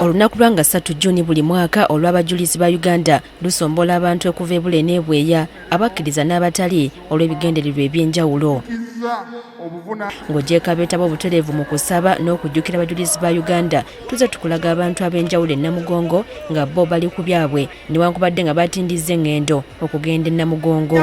Olunaku lwa nga 3 Juni buli mwaka olw'abajulizi ba Uganda lusombola abantu okuva ebule n'ebweya, abakkiriza n'abatali, olw'ebigendererwa eby'enjawulo. Ng'ogyeko abeetaba obutereevu mu kusaba n'okujjukira abajulizi ba Uganda, tuzze tukulaga abantu ab'enjawulo e Namugongo nga bo bali ku byabwe newankubadde nga batindizza eŋŋendo okugenda e Namugongo.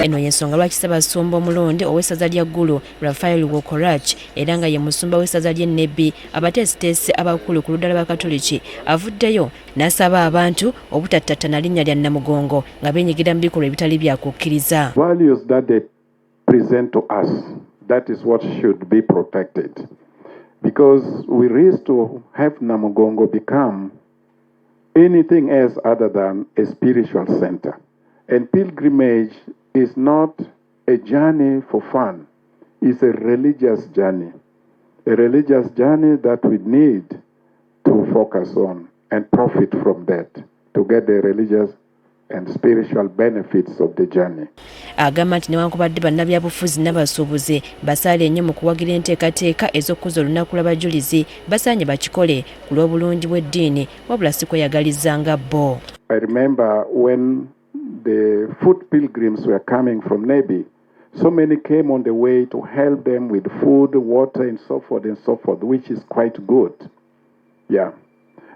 Eno y'ensonga lwaki Ssaabasumba omulonde ow'essaza lya Gulu, Raphael Wokorach, era nga ye musumba w'essaza ly'e Nebbi, abateesiteesi abakulu ku ludda lw'Abakatoliki, avuddeyo n'asaba abantu obutattattana linnya lya Namugongo nga beenyigira mu bikolwa ebitali bya kukkiriza. Values that they present to us, that is what should be protected. Because we risk to have Namugongo become anything else other than a spiritual center. And pilgrimage is not a journey for fun. It's a religious journey. A religious journey that we need to focus on and profit from that to get the religious and spiritual benefits of the journey. Agamba nti newankubadde bannabyabufuzi n'abasuubuzi basaale nnyo mu kuwagira enteekateeka ez'okukuza olunaku lw'abajulizi, basaanye bakikole ku lw'obulungi bw'eddiini wabula si kweyagaliza nga bo. I remember when the foot pilgrims were coming from Nebi, so many came on the way to help them with food, water, and so forth and so forth, which is quite good. Yeah.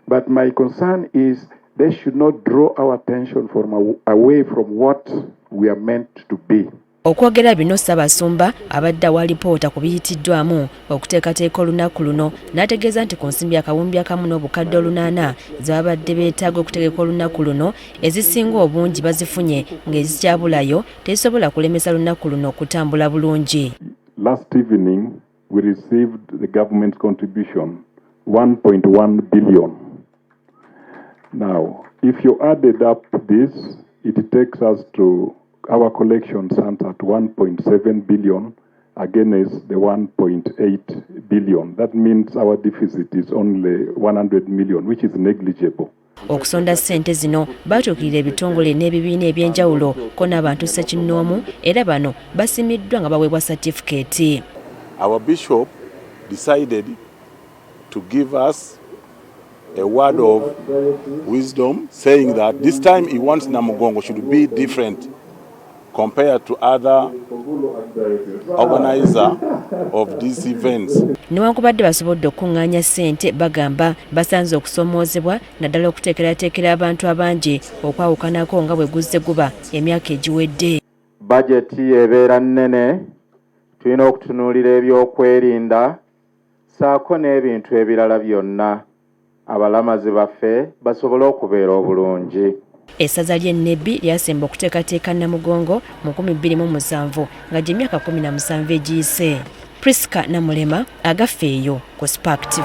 But my concern is they should not draw our attention from away from what we are meant to be. Okwogera bino, Ssaabasumba abadde awa alipoota ku biyitiddwamu okuteekateeka olunaku luno, n'ategeeza nti ku nsimbi 1,800 ze babadde beetaaga okutegeka olunaku luno, ezisinga obungi bazifunye, ng'ezikyabulayo tezisobola kulemesa lunaku luno kutambula bulungi. Last evening, we received the government's contribution, 1.1 billion. Now, if you added up this, it takes us to our collection stands at 1.7 billion against the 1.8 billion. That means our deficit is only 100 million, which is negligible. Okusonda ssente zino, baatuukirira ebitongole n'ebibiina ebyenjawulo ko n'abantu ssekinnoomu, era bano basimiddwa nga baweebwa satifikeeti. Our bishop decided to give us a word of wisdom, saying that this time he wants Namugongo should be different compared to other organizer of these events. Newankubadde basobodde okukuŋŋaanya ssente, bagamba basanze okusoomoozebwa, naddala okuteekerateekera abantu abangi okwawukanako nga bwe guzze guba emyaka egiwedde. Bajeti ebeera nnene, tulina okutunuulira ebyokwerinda ssaako n'ebintu ebirala byonna, abalamazi baffe basobole okubeera obulungi. Essaza ly'e Nebbi lyasemba okuteekateeka Namugongo mu 2007, nga gy'emyaka 17 egiyise. Priska Namulema, Agafeeyo, ku Spark TV.